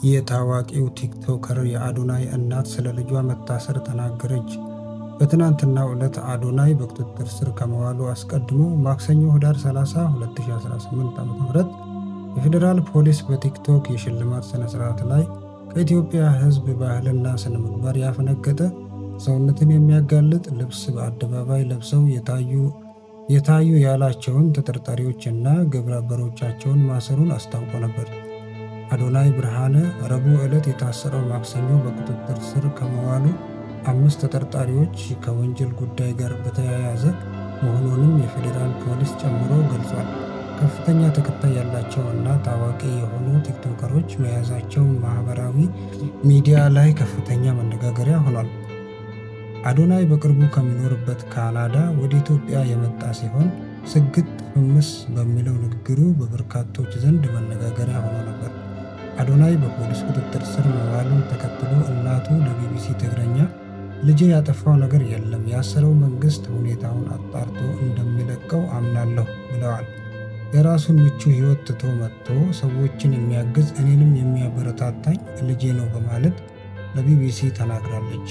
የታዋቂው ቲክቶከር የአዶናይ እናት ስለ ልጇ መታሰር ተናገረች። በትናንትናው ዕለት አዶናይ በቁጥጥር ስር ከመዋሉ አስቀድሞ ማክሰኞ ህዳር 30 2018 ዓ.ም የፌዴራል ፖሊስ በቲክቶክ የሽልማት ሥነ ሥርዓት ላይ ከኢትዮጵያ ሕዝብ ባህልና ስነ ምግባር ያፈነገጠ፣ ሰውነትን የሚያጋልጥ ልብስ በአደባባይ ለብሰው የታዩ ያላቸውን ተጠርጣሪዎችና ግብረ አበሮቻቸውን ማሰሩን አስታውቆ ነበር። አዶናይ ብርሃነ ረቡዕ ዕለት የታሰረው ማክሰኞ በቁጥጥር ስር ከመዋሉ 5 ተጠርጣሪዎች ከወንጀል ጉዳይ ጋር በተያያዘ መሆኑንም የፌዴራል ፖሊስ ጨምሮ ገልጿል። ከፍተኛ ተከታይ ያላቸው እና ታዋቂ የሆኑ ቲክቶከሮች መያዛቸው ማህበራዊ ሚዲያ ላይ ከፍተኛ መነጋገሪያ ሆኗል። አዶናይ በቅርቡ ከሚኖርበት ካናዳ ወደ ኢትዮጵያ የመጣ ሲሆን፣ ስግጥ ፍምስ በሚለው ንግግሩ በበርካቶች ዘንድ መነጋገሪያ ሆኖ ነበር። አዶናይ በፖሊስ ቁጥጥር ስር መዋሉን ተከትሎ እናቱ ለቢቢሲ ትግርኛ ልጄ ያጠፋው ነገር የለም፣ ያሰረው መንግስት ሁኔታውን አጣርቶ እንደሚለቀው አምናለሁ ብለዋል። የራሱን ምቹ ህይወት ትቶ መጥቶ ሰዎችን የሚያግዝ፣ እኔንም የሚያበረታታኝ ልጄ ነው በማለት ለቢቢሲ ተናግራለች።